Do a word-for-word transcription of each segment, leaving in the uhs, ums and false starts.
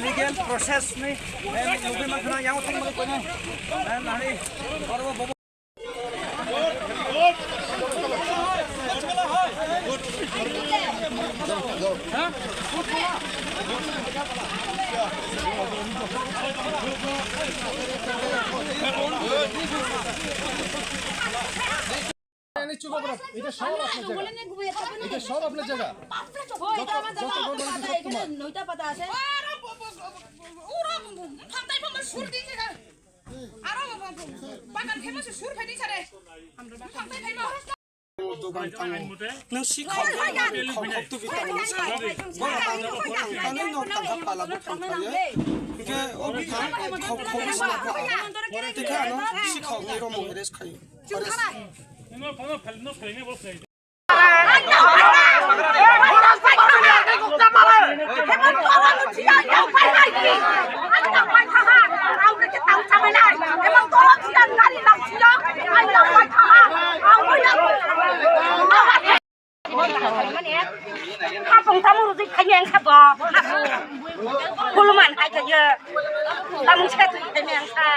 Legal process ni, eh, nugui mankha na yang thang mani kono. Eh, nani, oro bo এটা সব আপনার জায়গা। এটা সব আপনার জায়গা। যত, যত গন্ডগোল সব তোমার। Nung si khok, khok, khok tu bita nung si. Bo tang, tang, tang, nung tang kha pala bo tang kha ye. Hingke o bita khok, khok si na kha. Tei khe ano si khok ni romo heres khayo. Hapung tamu rujuk kanya yang sabo. Kuluman hai kaya. Tamu satu kanya yang sa.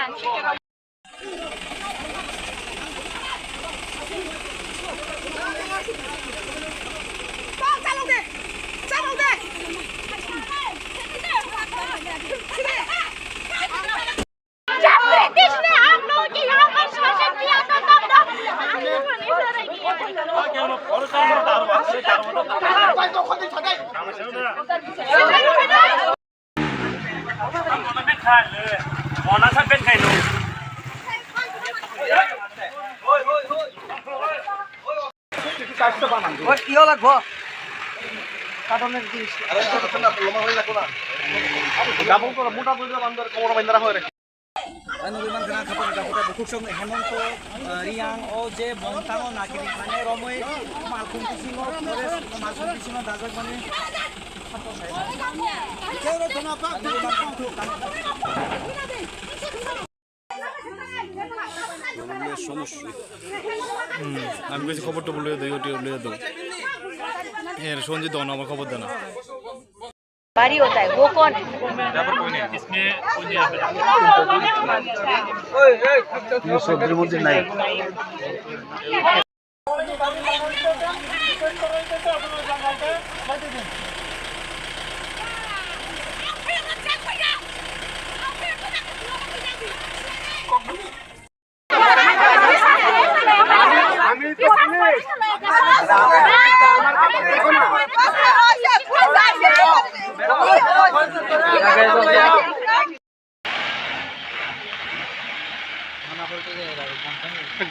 Gabung koro mota bujra bandor kobor bandara hore. Ang nugui mankha na khaphang khaphang bukhuk song Hemonto, eh, Riang o je bongtango nakiri thangwi romwi malkhung bisingo forest malkhung bisingo dajak mani. Ang nugui mankha na khaphang khaphang. Hmm, আমি কিছু খবর টবর লইয়া দেই, ওটি লইয়া দেই। এর সঞ্জিত দন আমার খবর দেনা। बारी होता है, वो कौन है? इसमें वो नहीं आता। ये सब भी मुझे नहीं।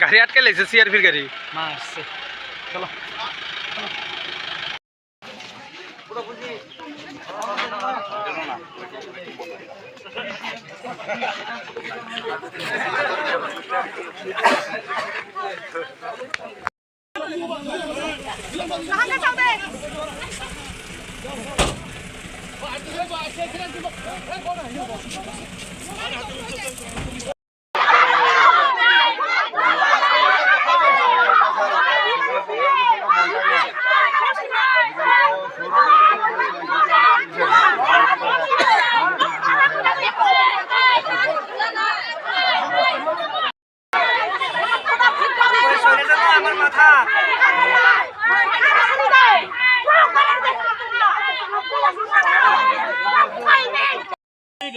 গাড়ি আটকে লাইছে, সিআরপির গাড়ি। মা আসছে। চলো।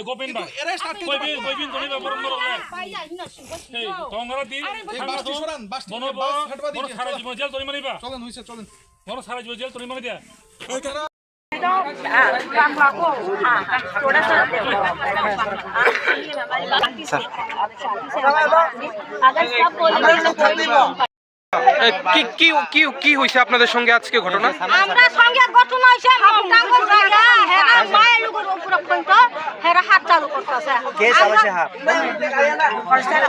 Govind bhai. Koi bin, koi bin toni ba borok norok le. Hey, tongara di. এই বাসটি সরান, বাসটি, bono, বাস হাঁটবা bono দিকে। সারা জীবন জেল তরি মারিবা। চলেন, হইছে, চলেন। Bono সারা জীবন জেল তরি মারি দিয়া। अगर सब बोलेंगे तो कोई नहीं। এ, কি, কি, কি, কি হইছে আপনাদের সঙ্গে আজকে ঘটনা? আমরা সঙ্গে ঘটনা হইছে, মন্তাঙ্গর জায়গা, হেরা মায়ের লোকের উপরে পর্যন্ত হেরা হাত চালু করতেছে। কে চালাইছে হাত?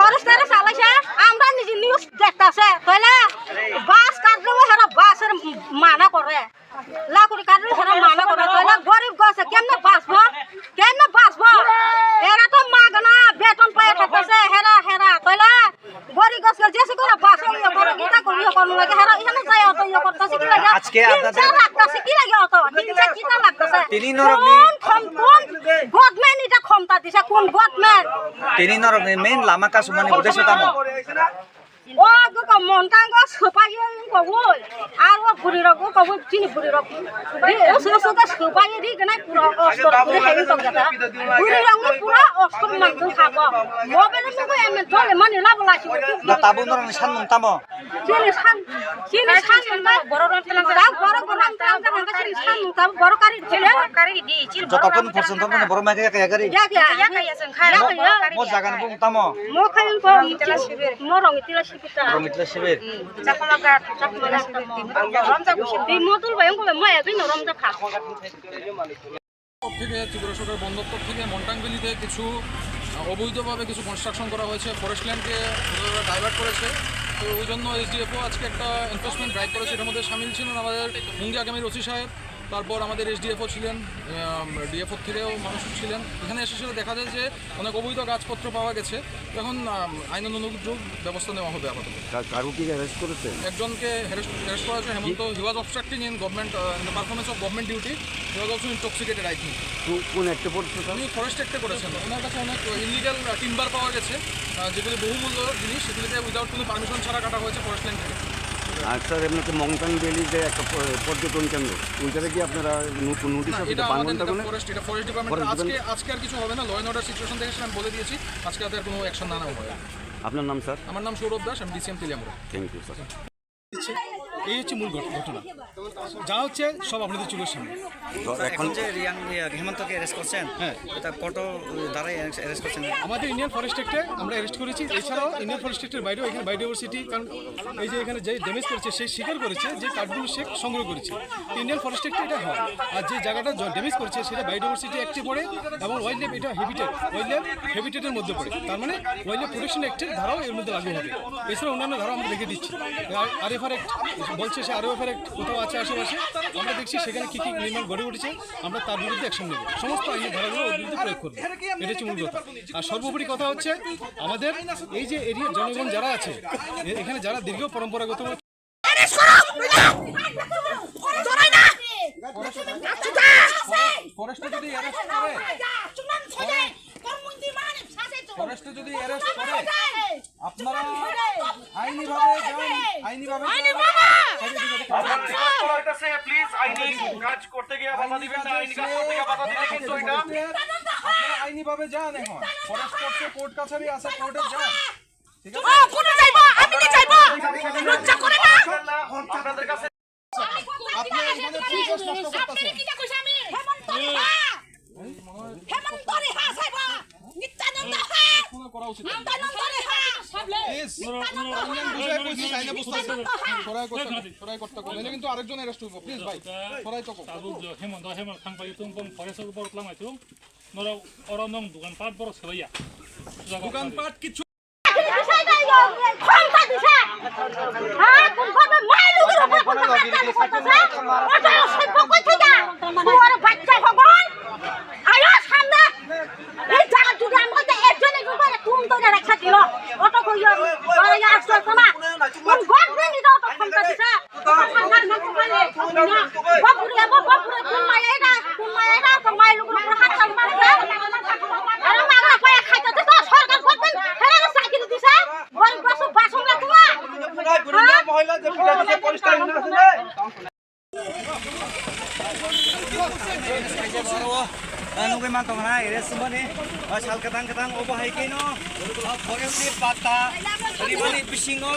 ফরেস্টারে চালাইছে, আমরা নিজে নিউজ দেখতাছে, তাহলে বাস কাটলেও হেরা বাসের মানা করে। লাকুড়ি কাটলে হেরা মানা করে, তাহলে গরিব গছে কেমনে বাঁচবো? কেমনে বাঁচবো? এরা তো মাগনা বেতন পেয়ে থাকতেছে, হেরা, হেরা, তাহলে গরিব গছে যে সে করে বাঁচো, ইয়ে করো, গীতা করি, ইয়ে করো, লাগে Hero ihano jai auto yo korta se ki lage? আজকে আপনাদের তিন চার লাখ টা সে কি লাগে auto? তিন চার কিতা লাখ টা সে? তিনি নরক নি- কোন খম-, কোন government এটা ক্ষমতা দিছে? কোন government? Tini norok ni main lama kasumani uddesho tamo? O duka montango supai ko woi. Aro buri rok ko woi, chini buri rok. Ri, oso oso ta supai ri ganai pura ostor pura hai tong jata. Buri rok ni pura ostor man tu khabo. Mobile mo ko emen dole mani labo lasi. Da tabuk norok ni sanmung tamo? Chini san, chini san mung ta, borok rong telang ta, borok rong telang ta, chini san mung ta, borok kari chini. Borok kari di, chini borok rong telang ta. Jotokhon porjonto borok mai kaya kaya kari. Ya, ya. Ya, ya, ya, ya. Mo jaga ni bung tamo? Mo khayan ko, mo rong itila sibita. Rong itila sibir. Chakma ga, chakma ga sibir. Rom ja kusi. Di modul bayang ko mo ya bino rom ja kha. পক্ষ থেকে, ত্রিপুরা সরকার বন দপ্তর থেকে মন্টাং ভ্যালিতে কিছু, আহ, অবৈধভাবে কিছু কনস্ট্রাকশন করা হয়েছে, ফরেস্ট ল্যান্ডকে ডাইভার্ট করেছে। তো ওই জন্য এসডিএফও আজকে একটা এনফোর্সমেন্ট ড্রাইভ করেছে। এটার মধ্যে সামিল ছিলেন আমাদের মুঙ্গি আগামীর ওসি সাহেব, তারপর আমাদের এসডিএফও ছিলেন, ডিএফও থেকেও মানুষ ছিলেন। এখানে এসে সেটা দেখা যায় যে অনেক অবৈধ কাজপত্র পাওয়া গেছে। এখন, আম, আইনানুগ ব্যবস্থা নেওয়া হবে আপাতত। কা-, কারো কি অ্যারেস্ট করেছে? একজনকে অ্যারেস্ট, অ্যারেস্ট করা হয়েছে, হেমন্ত। He was obstructing in government, uh, in the performance of government duty. He was also intoxicated, I think. কো-, কোন অ্যাক্টে পড়ছে, স্যার? উনি ফরেস্ট অ্যাক্টে করেছেন। ওনার কাছে অনেক ইলিগাল টিম্বার পাওয়া গেছে, আহ, যেগুলি বহুমূল্য জিনিস, সেগুলিকে উইদাউট কোনো পারমিশন ছাড়া কাটা হয়েছে ফরেস্ট ল্যান্ড থেকে। আর স্যার, এমনিতে মংটাং ভ্যালি যে একটা প-, পর্যটন কেন্দ্র, ওইটাতে কি আপনারা নো-, নোটিশ না, আছে? এটা বান আমাদের, এটা ওখানে? ফরেস্ট, এটা ফরেস্ট ডিপার্টমেন্ট। ফরেস্ট আজকে, ডিপার্টমেন্ট। আজকে আর কিছু হবে না, ল অ্যান্ড অর্ডার সিচুয়েশন দেখে আমি বলে দিয়েছি, আজকে আর কোনো অ্যাকশন না নেওয়া হবে। আপনার নাম, স্যার? আমার নাম সৌরভ দাস, আমি DCM Teliamura. Thank you, sir. এই হচ্ছে মূল ঘট-, ঘটনা, যা হচ্ছে সব আপনাদের চোখের সামনে। তো এখন এখন যে রিয়াং, ইয়ে, হেমন্তকে অ্যারেস্ট করছেন, হ্যাঁ। এটা কোর্টও দ্বারাই অ্যারেস্ট করছেন। আমাদের ইন্ডিয়ান ফরেস্ট অ্যাক্টে আমরা অ্যারেস্ট করেছি। এছাড়াও ইন্ডিয়ান ফরেস্ট অ্যাক্টের বাইরেও এখানে বায়োডাইভার্সিটি, কারণ এই যে এখানে যে ড্যামেজ করেছে, সেই স্বীকার করেছে যে কাঠগুলো সে সংগ্রহ করেছে। তো ইন্ডিয়ান ফরেস্ট অ্যাক্টে এটা হয়। আর যে জায়গাটা জ-, ড্যামেজ করেছে, সেটা বায়োডাইভার্সিটি অ্যাক্টে পড়ে এবং ওয়াইল্ড লাইফ, এটা হ্যাবিটেট, ওয়াইল্ড লাইফ হ্যাবিটেটের মধ্যে পড়ে। তার মানে ওয়াইল্ড লাইফ প্রোটেকশন অ্যাক্টের ধারাও এর মধ্যে লাগু হবে। এছাড়া অন্যান্য ধারা আমরা রেখে দিচ্ছি। আর আরএফআর অ্যাক্ট বলছে, সে আরএফআর অ্যাক্ট কোথাও আছে আশেপাশে, আমরা দেখছি সেখানে কী কী নির্মাণ গড়ে উঠেছে, আমরা তার বিরুদ্ধে অ্যাকশন নেব। সমস্ত আইনি ধারাগুলো ওর বিরুদ্ধে প্রয়োগ করবো। এটা হচ্ছে মূল কথা। আর সর্বোপরি কথা হচ্ছে, আমাদের এই যে এরিয়ার জনগণ যারা আছে, এ-, এখানে যারা দীর্ঘ পরম্পরাগত অ্যারেস্ট করো! জড়াই না! ফরেস্ট যদি অ্যারেস্ট করে, ফরেস্ট যদি অ্যারেস্ট করে, আপনারা আইনিভাবে যান, আইনিভাবে যান। আপনারা রিকোয়েস্ট করা হইতাছে, প্লিজ আইনি কাজ করতে গিয়ে বাধা দিবেন না, আইনি কাজ করতে গিয়ে বাধা দিলে কিন্তু এটা আপনারা আইনিভাবে যান। এখন ফরেস্ট কোর্টে, কোর্ট কাছারি আছে, কোর্টে যান। ও, কোর্টে যাইবো, আমি কি যাইবো? লজ্জা করে না? আপনাদের কাছে আপনি এখানে পরিবেশ নষ্ট করতেছেন। হেমন্ত রেহা, হেমন্ত রেহা সাহেব, নিত্যানন্দ হে, নিত্যানন্দ রেহা। প্লিজ, নিত্যানন্দ হে। ইন্ডিয়ান বুঝে কইছি, তাইলে বুঝতেছে। নিত্যানন্দ হে। সরাই করতে হবে, সরাই করতে হবে। নাইলে কিন্তু আরেকজন অ্যারেস্ট হইব। প্লিজ ভাই, সরাই তো। তারপর যে হেমন্ত, হেমন্ত থাংপাই তুম বং ফরেস্ট উপর লামাই তুম। নরক অরনং দোকান পাট বড় সেবাইয়া। দোকান পাট কিছু Nugui man tong na, ere sumani, o sal katang katang, obo hai khe no, o forest ni pata, ribani bisingo,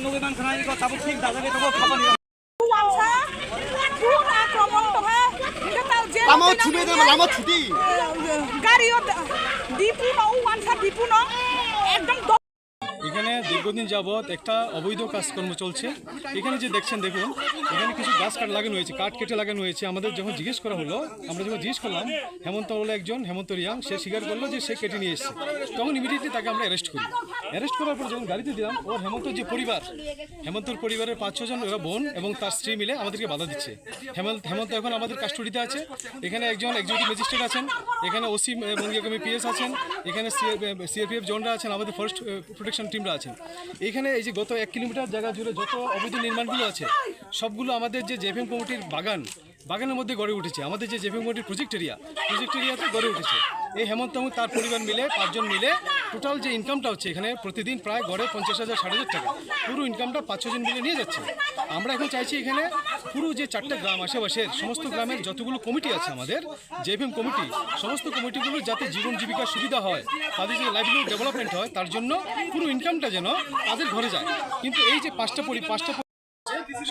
nugui man khna, iko tabuk thik dajagwi tongo, khapani. Wansa, pura akromon tongha, hingke tal je lama thudi de, lama thudi. Gari o dipu no, wansa dipu no, ekdom do- এখানে দীর্ঘদিন যাবৎ একটা অবৈধ কাজকর্ম চলছে। এখানে যে দেখছেন, দেখুন, এখানে কিছু গাছ কাট লাগানো হয়েছে, কাঠ কেটে লাগানো হয়েছে। আমাদের যখন জিজ্ঞেস করা হলো, আমরা যখন জিজ্ঞেস করলাম, হেমন্ত বলে একজন, হেমন্ত রিয়াং, সে স্বীকার করলো যে সে কেটে নিয়ে এসেছে। তখন ইমিডিয়েটলি তাকে আমরা অ্যারেস্ট করি। অ্যারেস্ট করার পর যখন গাড়িতে দিলাম, ও হেমন্তর যে পরিবার, হেমন্তর পরিবারের পাঁচ ছজন ওরা বোন এবং তার স্ত্রী মিলে আমাদেরকে বাধা দিচ্ছে। হেমন্ত, হেমন্ত এখন আমাদের কাস্টডিতে আছে। এখানে একজন এক্সিকিউটিভ ম্যাজিস্ট্রেট আছেন, এখানে ওসি এবং ইয়েকমি পিএস আছেন, এখানে সিআরপিএফ জওয়ানরা আছেন, আমাদের ফরেস্ট, এ, প্রোটেকশন টিম আছেন। এখানে এই যে গত এক কিলোমিটার জায়গা জুড়ে যত অবৈধ নির্মাণগুলো আছে, সবগুলো আমাদের যে জেএফএম কমিটির বাগান, বাগানের মধ্যে গড়ে উঠেছে। আমাদের যে জেএফএম কমিটির প্রজেক্ট এরিয়া, প্রজেক্ট এরিয়াতে গড়ে উঠেছে। এই হেমন্ত এবং তার পরিবার মিলে, পাঁচজন মিলে টোটাল যে ইনকামটা হচ্ছে এখানে প্রতিদিন প্রায় গড়ে পঞ্চাশ হাজার, ষাট হাজার টাকা, পুরো ইনকামটা পাঁচ ছজন মিলে নিয়ে যাচ্ছে। আমরা এখন চাইছি এখানে পুরো যে চারটা গ্রাম আশেপাশের সমস্ত গ্রামের যতগুলো কমিটি আছে আমাদের, জেএফএম কমিটি, সমস্ত কমিটিগুলো যাতে জীবন জীবিকার সুবিধা হয়, তাদের যে লাইভলিহুড ডেভেলপমেন্ট হয়, তার জন্য পুরো ইনকামটা যেন তাদের ঘরে যায়। কিন্তু এই যে পাঁচটা পরি-, পাঁচটা পরি-,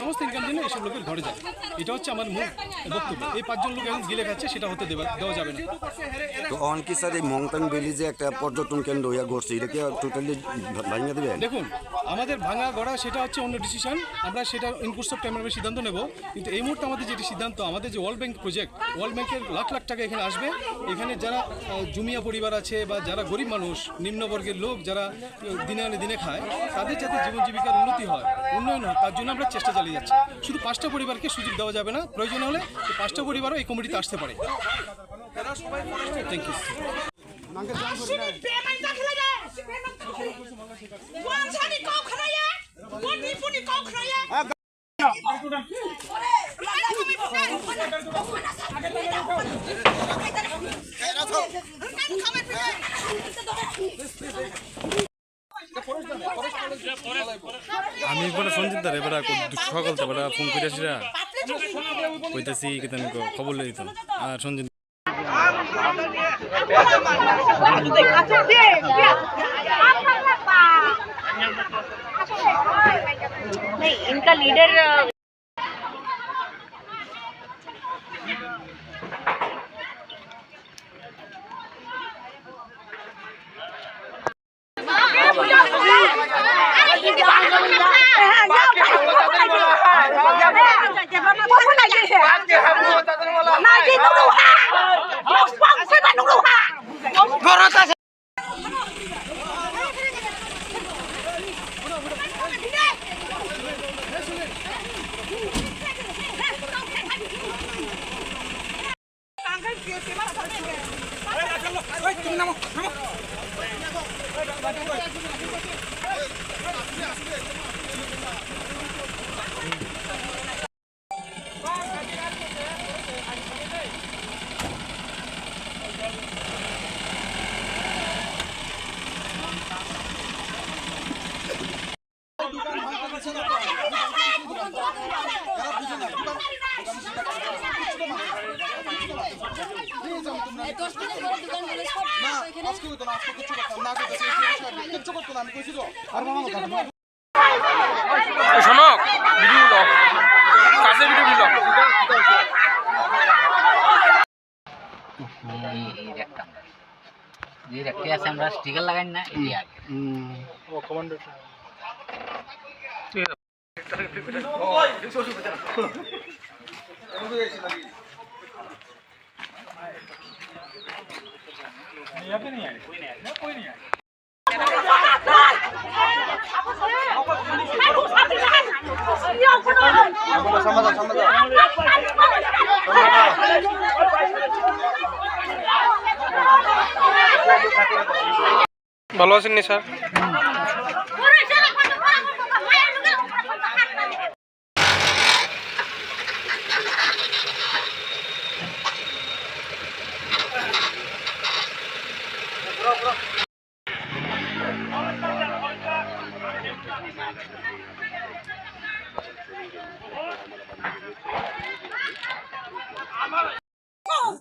সমস্ত ইনকাম যেন এসব লোকের ঘরে যায়, এটা হচ্ছে আমার মূল বক্তব্য। এই পাঁচজন লোক এখন গিলে খাচ্ছে, সেটা হতে দেওয়া, দেওয়া যাবে না। তো অন কি স্যার এই মংতাং ভ্যালি যে একটা পর্যটন কেন্দ্র হইয়া গড়ছে, এটা কি টোটালি ভাঙিয়ে দিবেন? দেখুন, আমাদের ভাঙা গড়া সেটা হচ্ছে অন্য ডিসিশন, আমরা সেটা ইন কোর্স অফ টাইম আমরা সিদ্ধান্ত নেব। কিন্তু এই মুহূর্তে আমাদের যেটি সিদ্ধান্ত, আমাদের যে ওয়ার্ল্ড ব্যাংক প্রজেক্ট, ওয়ার্ল্ড ব্যাংকের লাখ লাখ টাকা এখানে আসবে। এখানে যারা, আহ, জুমিয়া পরিবার আছে বা যারা গরিব মানুষ, নিম্নবর্গের লোক, যারা, আহ, দিনে আনে দিনে খায়, তাদের যাতে জীবন জীবিকার উন্নতি হয়, উন্নয়ন হয়, তার জন্য আমরা চেষ্টা চালিয়ে যাচ্ছি। শুধু পাঁচটা পরিবারকে সুযোগ দেওয়া যাবে না, প্রয়োজন হলে এই পাঁচটা পরিবারও এই কমিটিতে আসতে পারে। Thank you. আমি এবারে সঞ্জিত দারে এবারে সকাল থেকে এবারে ফোন করে আসিরা কইতাছি কিতা খবর লই দিতাম। আর সঞ্জিত नहीं, इनका लीडर। এই শোনো, ভিডিও লো, কাছে ভিডিও লো। এই, এই একটা, এই একটা আছে, আমরা স্টিকার লাগাই না, এই আর কি। হুম। ও, কমান্ডার। ভালো আছেন নি স্যার?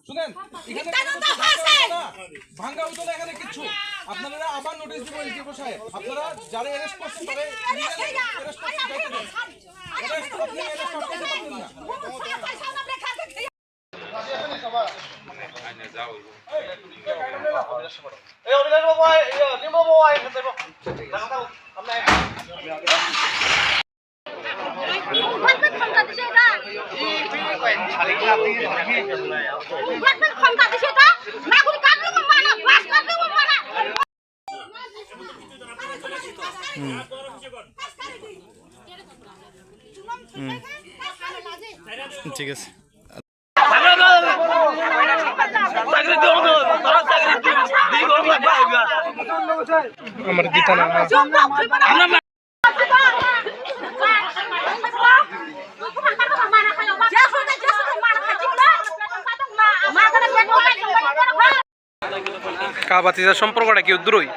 শুনেন, এখানে ভাঙ্গা হইতো না এখানে কিচ্ছু। আপনারা আবার নোটিশ দিব এসডিপিও সাহেব। আপনারা যারা অ্যারেস্ট করছেন, তারা অ্যারেস্ট করছেন, যাইতে দেন। অ্যারেস্ট, আপনি অ্যারেস্ট করতে পারবেন না। এই অভিলাষ বাবু আয়, এই নির্মল বাবু আয়, এখানে যাইব। দাঁড়াও, দাঁড়াও, আপনি আয়। হুম। হুম। ঠিক আছে। Amar dita na. Kabatija সম্পর্কটা কি দূরই?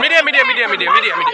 Media, media, media, media, media, media.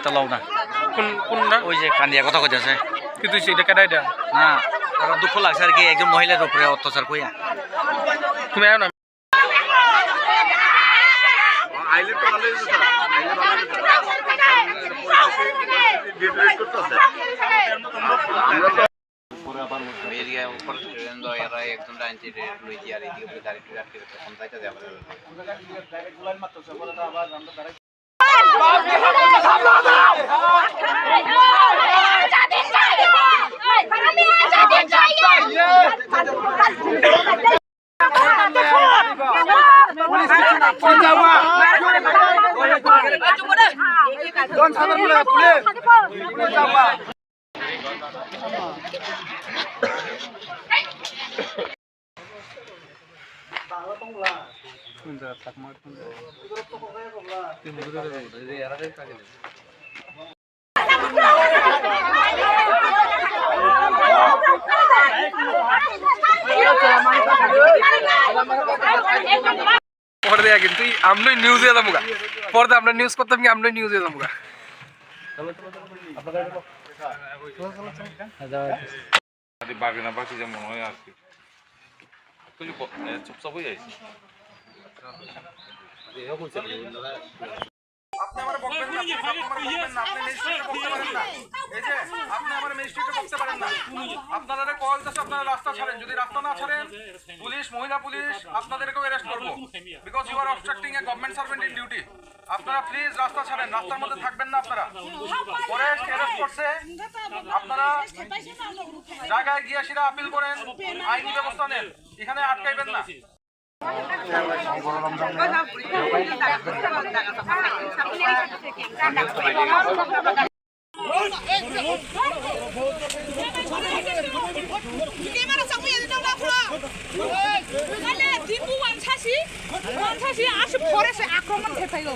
Talao na. Kun, kun na? Oye, kandia kotha kotha se. Kitu se dekha dai da. Na, aro dukho lagse ar ki, ekjon mohila r upore otyachar koya. Tumi ayo na. Aile to bhalo hoyto sir, aile bhalo hoyto sir. Media upor student do era ekjon ranchi de lui diya re, di upore direct direct direct samjhaita jabo. Por de aquí, estoy, amno news ya tamuga. Por de amno news kotam ki amno news ya tamuga. আরে বাগে না বাকি যেমন হয় আর কি। তুই ব-, এ, চুপচাপ হয়ে যাইস। আপনি আমার বকবেন না, please, আপনি আমার বকবেন না, আপনি ম্যাজিস্ট্রেটে বকতে পারেন না। এই যে, আপনি আমার ম্যাজিস্ট্রেটে বকতে পারেন না। আপনারা কল দিচ্ছে, আপনারা রাস্তা ছাড়েন। যদি রাস্তা না ছাড়েন, পুলিশ, মহিলা পুলিশ আপনাদেরকেও অ্যারেস্ট করবো। Because you are obstructing a government servant in duty. আপনারা প্লিজ রাস্তা ছাড়েন, রাস্তার মধ্যে থাকবেন না আপনারা। ফরেস্ট অ্যারেস্ট করছে, আপনারা জায়গায় গিয়ে সেটা আপিল করেন, আইনি ব্যবস্থা নেন, এখানে আটকাইবেন না। Dipu wansasi, wansasi aswk forest akromon khe phaio.